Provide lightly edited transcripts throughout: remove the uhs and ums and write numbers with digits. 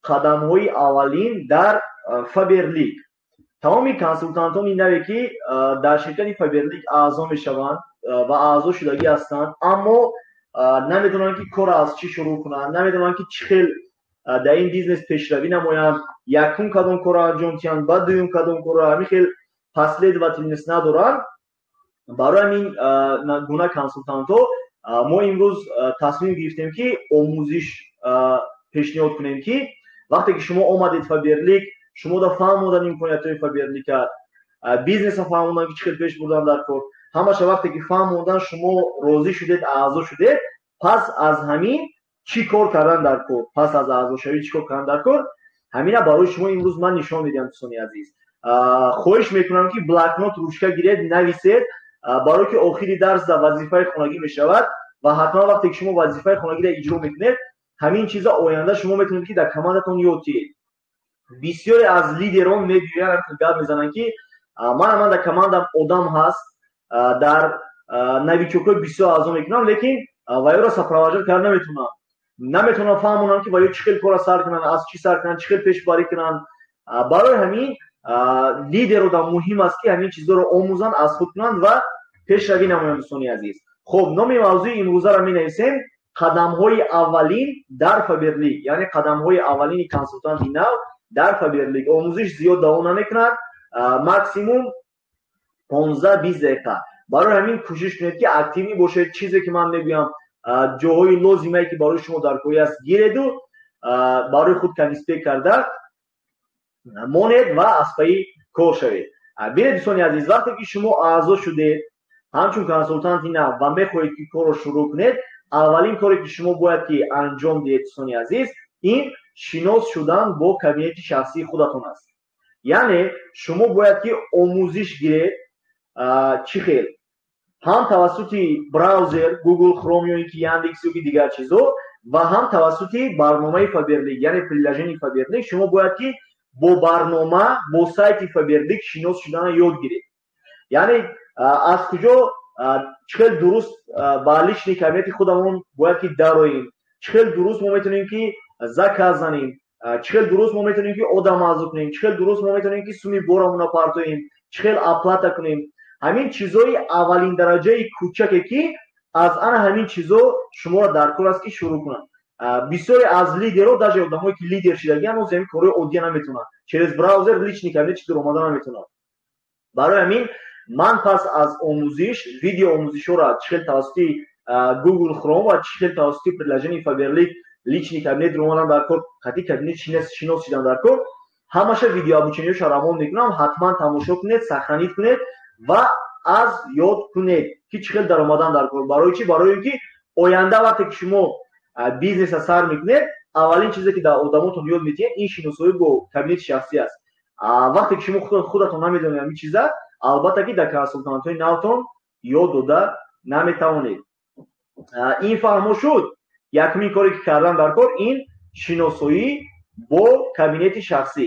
Қадамҳои аввалин дар Фаберлик. Тамоми консултантони наве, ки дар ширкати Фаберлик аъзо мешаванд ва аъзо шудагӣ ҳастанд, аммо намедонанд, ки корро аз чӣ шурӯъ кунанд, намедонанд, ки чӣ хел дар ин бизнес пешравӣ намоянд, якум кадом корро анҷом диҳанд, баъд дуюм кадом корро, ҳамин хел последовательность надоранд. Барои ҳамин гуна консултантҳо мо имрӯз тасмим гирифтем, ки омӯзиш пешниҳод кунем, ки вақте ки шумо омадед Фаберлик, шумо да фаҳмодан имкониятҳои Фаберлика, бизнеса фаҳмондан, ки чӣ хел пеш бурдан дар кор, ҳамаша вақте ки фаҳмондан, шумо розӣ шудед, аъзо шудед, пас аз ҳамин чӣ кор кардан дар кор, пас аз аъзошавӣ чӣ кор кардан дар кор, ҳамина барои шумо имрӯз ман нишон медиҳам. Дӯстони азиз, хоҳиш мекунам, ки блокнот, ручка гиред, нависед, барое ки охири дарс дар вазифаи хонагӣ мешавад ва ҳатман вақте ки шумо вазифаи хонагиро иҷро мекунед, ҳамин чиза оянда шумо метавонед, ки дар командатон ёд диҳед. Бисёре аз лидерон мебиёянд, гап мезананд, ки мана, ман дар командам одам ҳаст, дар новичокҳои бисёр аъзо мекунам, лекин ваёро сопровождать карда наметавонам, наметавонам фаҳмонам, ки ваё чӣ хел корро сар кунанд, аз чӣ сар кунанд, чӣ хел пешбарӣ кунанд. Барои ҳамин лидерода муҳим аст, ки ҳамин чизҳоро омӯзанд, аз худ кунанд ва пешравӣ намоянд. Дӯстони азиз, хуб, номи мавзӯи имрӯзаро менависем: қадамҳои аввалин дар Фаберлик, яъне қадамҳои аввалини консултанти нав дар Фаберлик. Омӯзиш зиёд давом намекунад, максимум 15-20 дақиқа. Барои ҳамин кӯшиш кунед, ки активный бошед, чизе ки ман мегӯям, ҷоҳои лозимае, ки барои шумо дар корӣ аст, гиреду барои худ конспект карда монед ва аз пайи кор шавед. Бинед, дӯстони азиз, вақте ки шумо аъзо шудед ҳамчун консултанти нав ва мехоҳед, ки корро шурӯъ кунед, аввалин коре, ки шумо бояд ки анҷом диҳед, дӯстони азиз, ин шинос шудан бо кабинети шахсии худатон аст. Яъне шумо бояд ки омӯзиш гиред, чӣ хел ҳам тавассути браузер Google Chrome ё ин ки Яндекс ё ки дигар чизо ва ҳам тавассути барномаи Фаберлик, яъне приложение Фаберлик. Шумо бояд ки бо барнома, бо сайти Фаберлик шинос шудана ёд гиред, яъне аз куҷо, чӣ хел дуруст ба личный кабинети худамон бояд ки дароем, чӣ хел дуруст мо метавонем, ки заказ занем, чӣ хел дуруст мо метавонем, ки одам аъзо кунем, чӣ хел дуруст мо метавонем, ки суми борамона партоем, чӣ хел оплата кунем. Ҳамин чизҳои аввалин дараҷаи кӯчаке, ки аз ана ҳамин чизо шуморо дар кор аст, ки шурӯъ кунанд. Бисёре аз лидерҳо, даже одамое ки лидер шудагиан, ҳоз ҳамин корҳои оддия наметавонанд, через браузер личный кабинет чӣ омада наметавонанд. Барои ҳамин ман пас аз омӯзиш, видео омӯзишҳоро, чӣ хел тавассути Google Chrome ва чӣ хел тавассути приложение Фаберлик личный кабинет омадан дар кор, қати кабинет шинос шидан дар кор, ҳамаша видеообучениҳоша равон мекунам. Ҳатман тамошо кунед, сохранить кунед ва аз ёд кунед, ки чӣ хел даромадан дар кор. Барои чӣ? Барои ин ки оянда вақте ки шумо бизнеса сар мекунед, аввалин чизе, ки дар одамотон ёд медиҳед, ин шиносоӣ бо кабинети шахсӣ аст. Вақте ки шумо худатон намедонед ҳамин чиза, албатта ки дар консултантҳои навтон ёд дода наметавонед. Ин фаҳмо шуд? Якумин коре, ки кардан дар кор, ин шиносоӣ бо кабинети шахсӣ.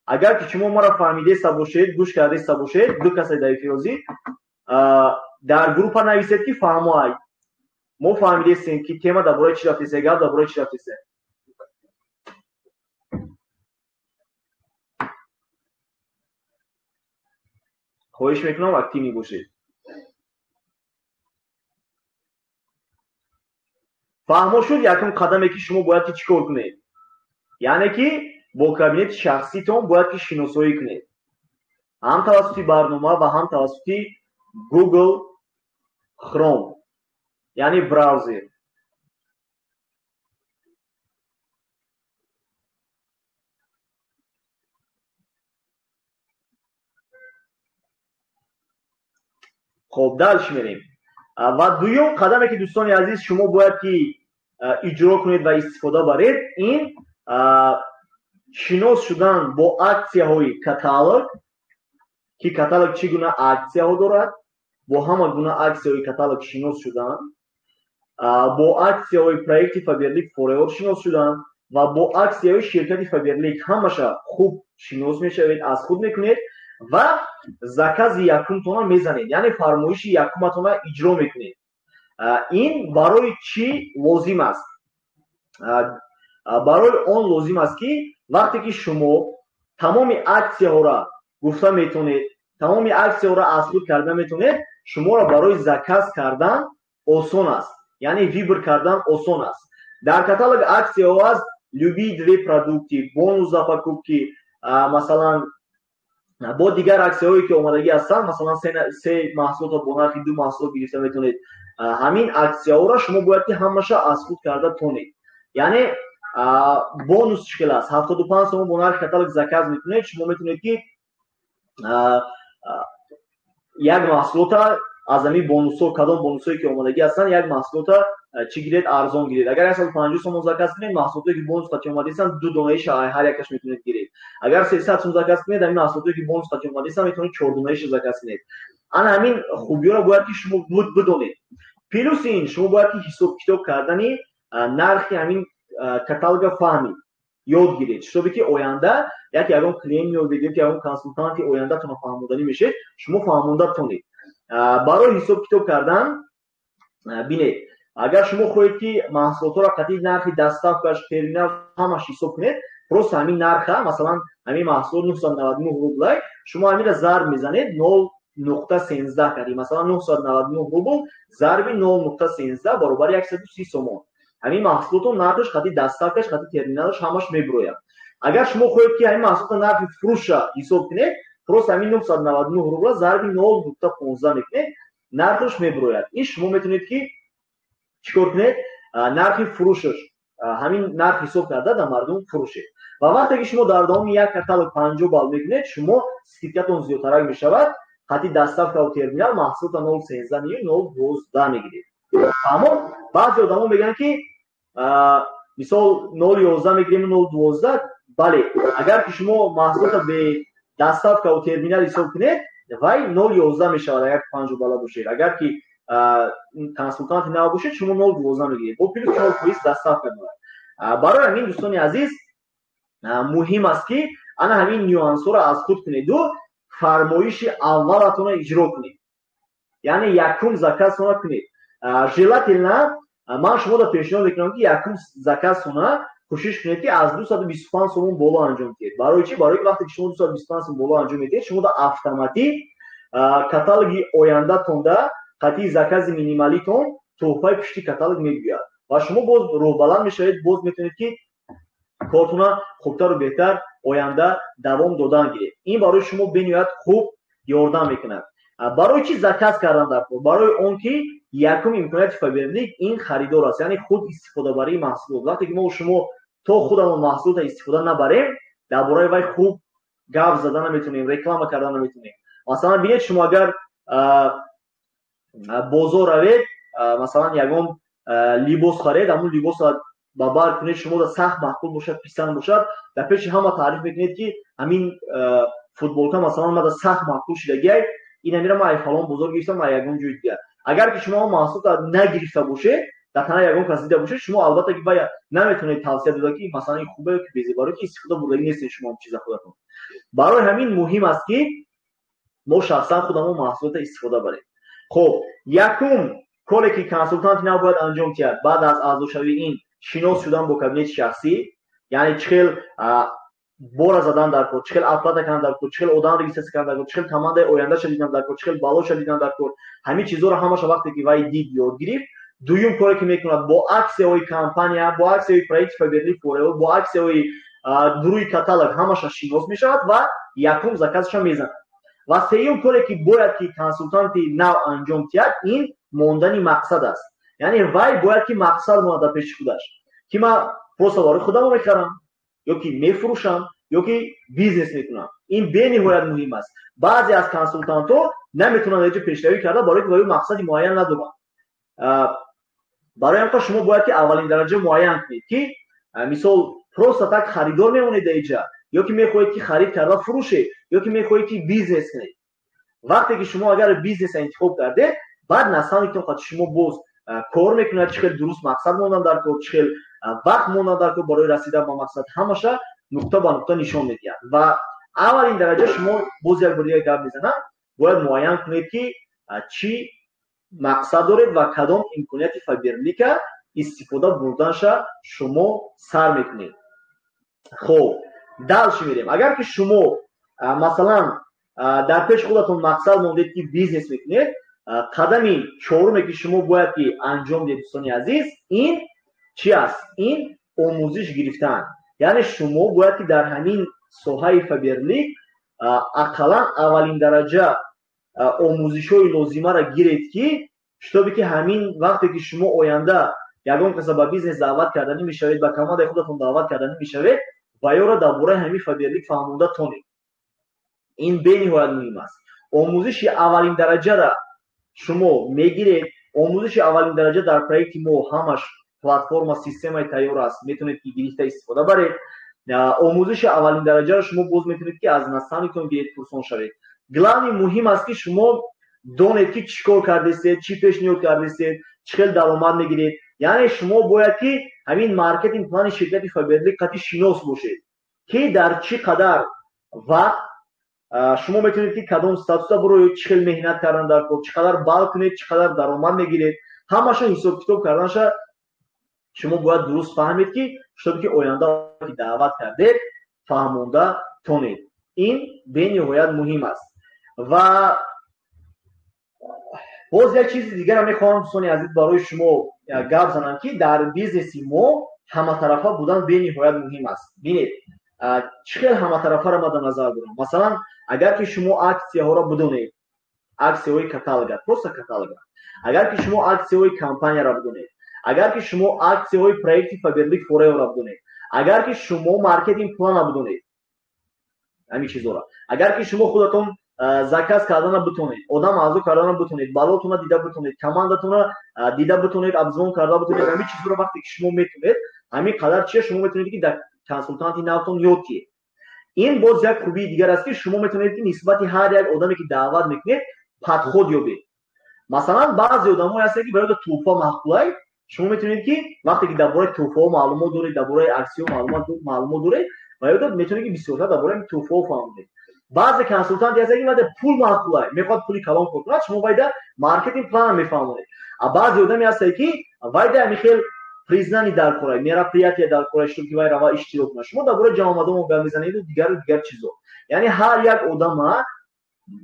Агар ки шумо маро фаҳмидеста бошед, гӯш кардаиста бошед, ду касе дар эфирози дар группа нависед, ки фаҳмоай, мо фаҳмидестем, ки тема дар бораи чӣ рафтесе, гап дар бораи чӣ рафтесе. Хоҳиш мекунам, активный бошед. Фаҳмо шуд? Якум қадаме, ки шумо бояд ки чӣ кор кунед, яъне ки бо кабинети шахситон бояд ки шиносоӣ кунед, ҳам тавассути барнома ва ҳам тавассути Google Chrome, яъне браузер. Хоб, дальше мерем. Ва дуюм қадаме, ки, дӯстони азиз, шумо бояд ки иҷро кунед ва истифода баред, ин шинос шудан бо аксияҳои каталог, ки каталог чӣ гуна аксияҳо дорад, бо ҳама гуна аксияҳои каталог шинос шудан, бо аксияҳои проекти Фаберлик Фореор шинос шудан ва бо аксияҳои ширкати Фаберлик. Ҳамаша хуб шинос мешавед, аз худ мекунед ва закази якумтона мезанед, яъне фармоиши якуматона иҷро мекунед. Ин барои чӣ лозим аст? Барои он лозим аст, ки вақте ки шумо тамоми аксияҳоро гуфта метавонед, тамоми аксияҳоро аз худ карда метавонед, шуморо барои заказ кардан осон аст, яъне выбор кардан осон аст. Дар каталог аксияҳо аст: любые две продукты, бонус за покупки, масалан, бо дигар аксияҳое, ки омадагӣ ҳастанд, масалан, се маҳсулотро бо нархи ду маҳсулот гирифта метавонед. Ҳамин аксияҳоро шумо бояд ки ҳамаша аз худ карда тонед. Яъне бонус чӣ хел аст? 75 сомон бо нархи каталог заказ мекунед, шумо метавонед, ки як маҳсулота аз ҳамин бонусҳо, кадом бонусҳое ки омадагӣ ҳастанд, як маҳсулота чӣ гиред, арзон гиред. Агар 150 сомон заказ кунед, маҳсулотое ки бонус қати омадастанд, ду донаиша ҳар якаш метавонед гиред. Агар 300 сом заказ кунед, ҳамин маҳсулотое ки бонус қати омадастанд, метавонед чор донаиша заказ кунед. Ана ҳамин хубиёро бояд ки шумо бидонед. Плюс ин, шумо бояд ки ҳисоб-китоб кардани нархи ҳамин каталога фаҳмед, ёд гиред, шутобе ки оянда як ягон клиент меёбед ё ки ягон консултанти ояндатонро фаҳмонданӣ мешед, шумо фаҳмонда тонед. Барои ҳисоб-китоб кардан, бинед, агар шумо хоҳед, ки маҳсулотҳоро қатъи нархи доставкаш, терминал, ҳамаш ҳисоб кунед, просто ҳамин нарха, масалан, ҳамин маҳсулот 999 рублай, шумо ҳаминро зарб мезанед 0,13 кардӣ. Масалан, 999 рубл зарби 0,13 баробари 130 сомон. Ҳамин маҳсулотро нархаш қатъи доставкаш, қатъи терминалаш, ҳамаш мебирояд. Агар шумо хоҳед, ки ҳамин маҳсулотро нархи фурӯша ҳисоб кунед, просто ҳамин 999 рубла зарби 0,15 мекунед, нархаш мебирояд. Ин шумо метавонед, ки чӣ кор кунед? Нархи фурӯшаш ҳамин нарх ҳисоб карда, дар мардум фурӯшед. Ва вақте ки шумо дар давоми як каталог 50 балл мекунед, шумо скидкатон зиёдтарак мешавад. Қатъи доставкаву терминал маҳсулота 0,13 ё 0,12 мегиред. Аммо баъзе одамо мегӯянд, ки мисол, 0,11 мегирем, 0,12. Бале, агар ки шумо маҳсулота бе доставкаву терминал ҳисоб кунед, вай 0,11 мешавад, агар 50 балла бошед. Агар ки консултанти нав бошед, шумо 0,12 мегиред, бо плюс 4% доставка дорад. Барои ҳамин, дӯстони азиз, муҳим аст, ки ана ҳамин нюансҳоро аз худ кунеду фармоиши аввалатонро иҷро кунед, яъне якум заказтонро кунед. Желательно, ман шуморо пешниҳод мекунам, ки якум заказтона кӯшиш кунед, ки аз 225 сомон боло анҷом диҳед. Барои чӣ? Барои ки вақте ки шумо 225 сомон боло анҷом медиҳед, шумо да автоматик каталоги ояндатонда қатъи закази минималитон тӯҳфаи пушти каталог мегӯяд ва шумо боз рӯҳбаланд мешавед, боз метавонед, ки кортона хубтару беҳтар оянда давом додан гиред. Ин барои шумо бениҳоят хуб ёрдам мекунад. Барои чӣ заказ кардан дар кор? Барои он ки якум имконияти Фаберлик ин харидор аст, яъне худ истифодабарии маҳсулот. Вақте ки мо шумо то худамон маҳсулотро истифода набарем, дар бораи вай хуб гап зада наметавонем, реклама карда наметавонем. Масалан, бинед, шумо агар бозор равед, масалан, ягон либос харед, ҳамун либосро ба бар кунед, шуморо сахт маъқул бошад, писанд бошад, дар пеши ҳама таъриф мекунед, ки ҳамин футболка, масалан, мада сахт маъқул шидагиай, ин ҳамира ман ай фалон бозор гирифтам, ай ягон ҷои дигар. Агар ки шумо маҳсулотро нагирифта бошед, дар танаи ягон кас дида бошед, шумо албатта ки бая наметавонед тавсия дода, ки масалан, ин хубе ки безе, барои ки истифода бурдагӣ нестед шумо чиза худатон. Барои ҳамин муҳим аст, ки мо шахсан худамон маҳсулотро истифода барем. Хуб, якум коре, ки консултанти нав бояд анҷом диҳад баъд аз аъзошавии, ин шинос шудан бо кабинети шахсӣ, яъне чӣ хел бора задан дар кор, чӣ хел оплата кардан дар кор, чӣ хел одам регистрация кардан дар кор, чӣ хел командаи ояндаша дидан дар кор, чӣ хел баллоша дидан дар кор. Ҳамин чизҳоро ҳамаша вақте ки вай дид, ёд гирифт, дуюм коре, ки мекунад, бо аксияҳои компания, бо аксияҳои проекти Фаберлик Форевер, бо аксияҳои рӯи каталог ҳамаша шинос мешавад ва якум заказаша мезанад. Ва сеюм коре, ки бояд ки консултанти нав анҷом диҳад, ин мондани мақсад аст. Яъне вай бояд ки мақсад монад дар пеши худаш, ки ман просто барои худамро мехарам ё ки мефурӯшам, ё ки бизнес мекунам. Ин бениҳоят муҳим аст. Баъзе аз консултантҳо наметавонанд дар ҷо пешравӣ карда, барои ки ваё мақсади муайян надоранд. Барои ҳамин шумо бояд ки аввалин дараҷа муайян кунед, ки мисол, просто так харидор мемонед дар иҷа, ё ки мехоҳед, ки харид карда фурӯшед, ё ки мехоҳед, ки бизнес кунед. Вақте ки шумо агар бизнеса интихоб кардед, баъд наставниктон қати шумо боз кор мекунад, чӣ хел дуруст мақсад мондан дар кор, чӣ хел вақт мондан дар кор барои расидан ба мақсад, ҳамаша нуқта ба нуқта нишон медиҳад. Ва аввалин дараҷа шумо, боз як бор дигар гап мезанам, бояд муайян кунед, ки чӣ мақсад доред ва кадом имконияти Фаберлика. Истифода бурданша шумо сар мекунед. Хуб, дальше мерем. Агар ки шумо, масалан, дар пеши худатон мақсад мондед, ки бизнес мекунед, қадами чоруме, ки шумо бояд ки анҷом диҳед, дӯстони азиз, ин чи аст? Ин омӯзиш гирифтан. Яъне шумо бояд ки дар ҳамин соҳаи Фаберлик ақаллан аввалин дараҷа омӯзишҳои лозимаро гиред, ки чтобы ки ҳамин вақте ки шумо оянда ягон каса ба бизнес даъват карданӣ мешавед, ба командаи худатон даъват карданӣ мешавед, ва ёро дар бораи ҳамин Фаберлик фаҳмонда тонед. Ин бениҳоят муҳим аст. Омӯзиши аввалин дараҷара шумо мегиред. Омӯзиши аввалин дараҷа дар проекти мо ҳамаш платформа, системаи тайёр аст, метавонед ки гирифта истифода баред. Омӯзиши аввалин дараҷаро шумо боз метавонед ки аз наставникатон гиред, пурсон шавед. Главный муҳим аст, ки шумо донед, ки чӣ кор кардастед, чӣ пешниҳод кардастед, чӣ хел даромад мегиред. Яъне шумо бояд ки ҳамин маркетинг плани ширкати Фаберлик қатъи шинос бошед, ки дар чӣ қадар вақт шумо метавонед ки кадом статуса бироед, чӣ хел меҳнат кардан дар кор, чӣ қадар балл кунед, чӣ қадар даромад мегиред. Ҳамаша ҳисобкитоб карданша шумо бояд дуруст фаҳмед, ки чтобы ки оянда даъват кардед, фаҳмонда тонед. Ин бениҳоят муҳим аст. Ва боз як чизи дигарам мехоҳам, дӯстони азиз, барои шумо гап занам, ки дар бизнеси мо ҳаматарафа будан бениҳоят муҳим аст. Бинед, чӣ хел ҳаматарафаро ман дар назар дорам. Масалан, агар ки шумо аксияҳоро бидонед, аксияҳои каталога, просто каталога, агар ки шумо аксияҳои компанияро бидонед, агар ки шумо аксияҳои проекти Фаберлик Фореверро бидонед, агар ки шумо маркетинг плана бидонед, ҳамин чизҳоро, агар ки шумо худатон заказ кардана битонед, одам аъзо кардана битонед, баллотона дида битонед, командатона дида битонед, обзвон карда битонед, ҳамин чизҳоро вақте ки шумо метонед, ҳамин қадар чия шумо метавонед ки дар консултанти навтон ёд диҳед. Ин боз як хубии дигар аст, ки шумо метавонед ки нисбати ҳар як одаме, ки даъват мекунед, подход ёбед. Масалан, баъзе одамое ҳастанд, ки барои тӯҳфа маъқулай. Шумо метавонед ки вақте ки дар бораи тӯҳфаҳо маълумот доред, дар бораи аксияҳо маълумот доред, ва ёдат метавонед ки бисёртар дар бораи тӯҳфаҳо фаҳмонед. Баъзе консултанте ҳастанд, ки вақте пул маъқулай, мехоҳад пули калон кор кунад, шумо вайда маркетинг плана мефаҳмонед. А баъзе одаме ҳастанд, ки вайда ҳамин хел признание дар кора, мероприятие дар кора, чтобы ки вай рава иштирок кунад. Шумо дар бораи ҷамъомадон гап мезанеду дигару дигар чизо. Яъне ҳар як одама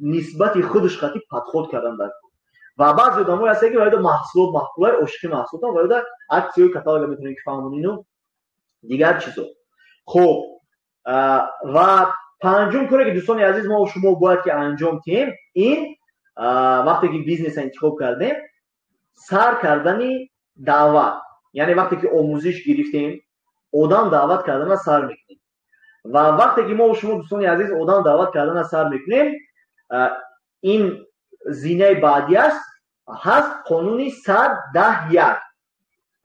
нисбати худаш қати подход кардан дар кор. Ва баъзе одамое ҳастанд, ки вайда маҳсулот маъқулай, ошиқи маҳсулотан, вайда аксияҳои каталога метавонед ки фаҳмонину дигар чизо. Хуб, ва панҷум коре, ки, дӯстони азиз, мо шумо бояд ки анҷом диҳем, ин вақте ки бизнеса интихоб кардем, сар кардани даъват. Яъне вақте ки омӯзиш гирифтем, одам даъват кардана сар мекунем. Ва вақте ки мо шумо, дӯстони азиз, одам даъват кардана сар мекунем, ин зинаи баъдиаш ҳаст қонуни 100 10 1.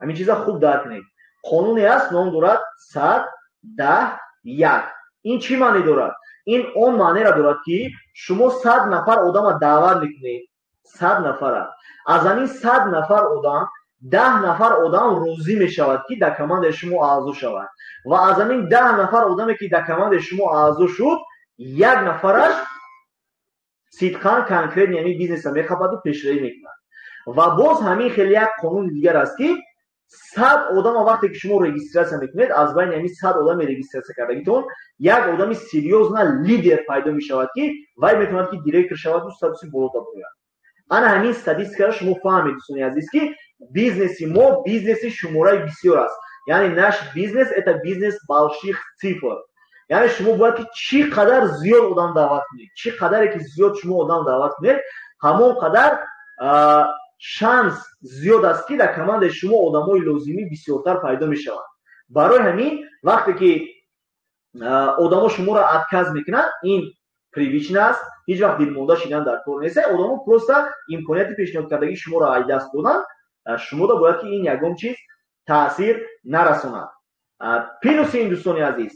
Ҳамин чиза хуб дарк кунед. Қонуне аст, ном дорад 100 10 1. Ин чӣ маъне дорад? Ин он маънеро дорад, ки шумо 100 нафар одама даъват мекунед, 100 нафара. Аз ҳамин 100 нафар одам 10 нафар одам розӣ мешавад, ки дар командаи шумо аъзо шавад. Ва аз ҳамин 10 нафар одаме, ки дар командаи шумо аъзо шуд, як нафараш сидқан конкретно ҳамин бизнеса мехападу пешравӣ мекунад. Ва боз ҳамин хеле як қонуни дигар аст, ки 100 одама вақте ки шумо регистрация мекунед, аз байни ҳамин 100 одами регистрация кардагитон як одами серьёзно лидер пайдо мешавад, ки вай метавонад ки директор шаваду статуси болота бирояд. Ана ҳамин статистикаро шумо фаҳмед, дӯстони азиз, ки бизнеси мо бизнеси шумораи бисёр аст. Яъне наш бизнес — это бизнес больших цифр. Яъне шумо бояд ки чӣ қадар зиёд одам даъват кунед. Чӣ қадаре ки зиёд шумо одам даъват кунед, ҳамон қадар шанс зиёд аст, ки дар командаи шумо одамои лозимӣ бисёртар пайдо мешаванд. Барои ҳамин вақте ки одамо шуморо отказ мекунанд, ин привычно аст, ҳеҷ вақт дилмонда шидан дар кор нест. Одамо просто имконияти пешниҳодкардагии шуморо ай даст доданд. Шуморо бояд ки ин ягон чиз таъсир нарасонад. Плюси ин, дӯстони азиз,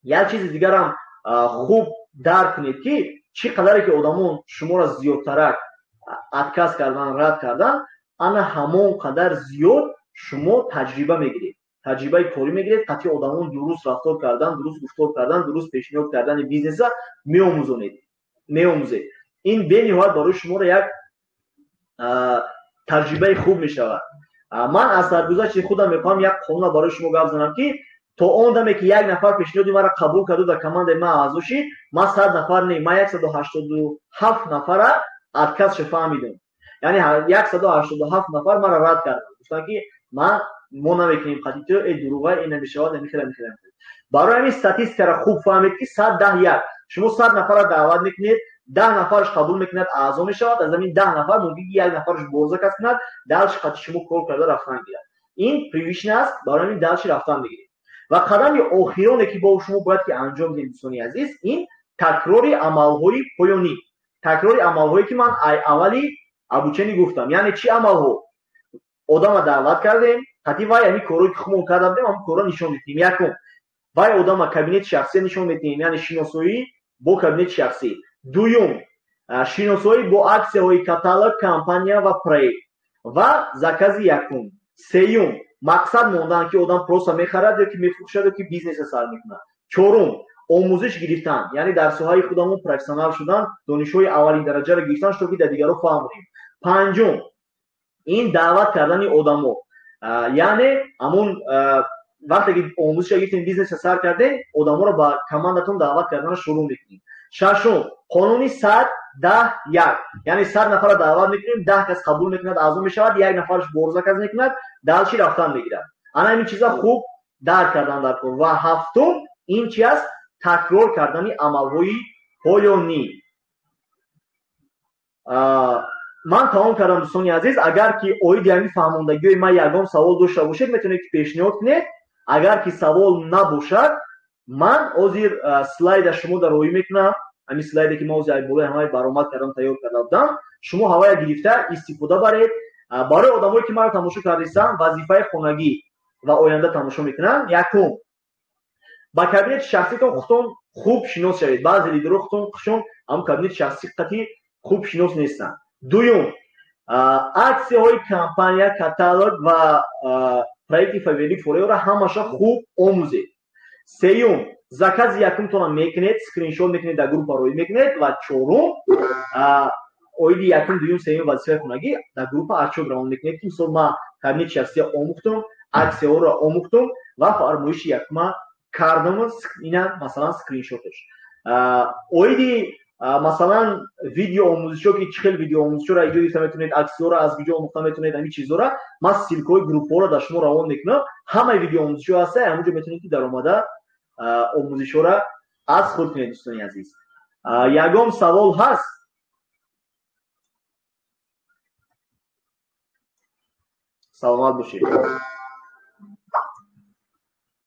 як чизи дигарам хуб дарк кунед, ки чӣ қадаре ки одамон шуморо зиёдтарак отказ кардан, рад кардан, ана ҳамон қадар зиёд шумо таҷриба мегиред, таҷрибаи корӣ мегиред. Қатъи одамон дуруст рафтор кардан, дуруст гуфтор кардан, дуруст пешниҳод кардани бизнеса меомӯзонед, меомӯзед. Ин бениҳоят барои шуморо як таҷрибаи хуб мешавад. Ман аз саргузашти худам мехоҳам як қонуна барои шумо гап занам, ки то он даме ки як нафар пешниҳоди маро қабул карду дар командаи ман аъзо шид, ман 100 нафар не, ман 187 нафара отказша фаҳмидам. Яъне 187 нафар маро рад карданд, гуфтанд ки ман мо намекунем қати ту, э дурӯға, э намешавад, намехела, намехела. Барои ҳамин статистикаро хуб фаҳмед, ки 110 1 шумо 100 нафарро даъват мекунед, 10 нафараш қабул мекунад, аъзо мешавад. Аз ҳамин 10 нафар мумкин ки як нафараш борза касб кунад, дальше қати шумо кор карда рафтан гирад. Ин привычно аст, барои ҳамин дальше рафтан мегиред. Ва қадами охироне ки бо шумо бояд ки анҷом диҳем, дӯстони азиз, ин такрори амалҳои поёнӣ, такрори амалҳое ки ман аввали обучение гуфтам. Яъне чӣ амалҳо? Одама даъват кардем, қати вай ҳамин корҳое ки худмон карда будем, ҳамин корҳо нишон медиҳем. Якум, вай одама кабинети шахсия нишон медиҳем, яъне шиносоӣ бо кабинети шахсӣ. Дуюм, шиносоӣ бо аксияҳои каталог, компания ва проект ва закази якум. Сеюм, мақсад мондан, ки одам просто мехарад ё ки мефурӯшад ё ки бизнеса сар мекунад. Чорум, омӯзиш гирифтан, яъне дар соҳаи худамон профессионал шудан, донишҳои аввалин дараҷаро гирифтан, то ки дар дигарро фаҳмонем. Панҷум, ин даъват кардани одамо, яъне ҳамон вақте ки омӯзиша гирифтем, бизнеса сар кардем, одаморо ба командатон даъват карданро шурӯъ мекунем. Шашум, қонуни 100 10 1, яъне 100 нафарро даъват мекунем, 10 кас қабул мекунад, аъзо мешавад, як нафараш борза кас мекунад, дальше рафтан мегирад. Ана ҳамин чиза хуб дарк кардан дар кор. Ва ҳафтум, ин чи аст? Такрор кардани амалҳои поёнӣ. Ман тамом кардам, дӯстони азиз. Агар ки оиди ҳамин фаҳмондагиҳои ман ягон савол дошта бошед, метавонед ки пешниҳод кунед. Агар ки савол набошад, ман ҳозир слайда шумо дар роҳӣ мекунам. Ҳамин слайде ки ман ҳозир болои ҳамаи баромад кардам, тайёр карда будам, шумо ҳавая гирифта истифода баред. Барои одамое ки маро тамошо кардистанд, вазифаи хонагӣ ва оянда тамошо мекунанд: якум, ба кабинети шахситон худтон хуб шинос шавед. Баъзе лидерҳо худтон худшон ҳамн кабинети шахсӣ қати хуб шинос нестанд. Дуюм, аксияҳои компания, каталог ва проекти Фаберлик Фореверро ҳамаша хуб омӯзед. Сеюм, закази якумтонро мекунед, скриншот мекунед, дар группа роӣ мекунед. Ва чорум, оиди якум, дуюм, сеюм вазифаи хонагӣ дар группа отчёт равон мекунед, ки мисол ман кабинети шахсия омӯхтум, аксияҳоро омӯхтум ва фармоиши якума кардам, ина масалан скриншоташ. Оиди масалан видео омӯзишҳо, ки чӣ хел видео омӯзишҳоро иҷо гирифта метавонед, аксияҳоро аз куҷо омӯхта метавонед, ҳамин чизҳоро ман ссылкаҳои группаҳоро дар шумо равон мекунам. Ҳамаи видео омӯзишҳо ҳаста, ҳамонҷо метавонед ки даромада омӯзишҳоро аз худ кунед. Дӯстони азиз, ягон савол ҳаст? Саломат бошед.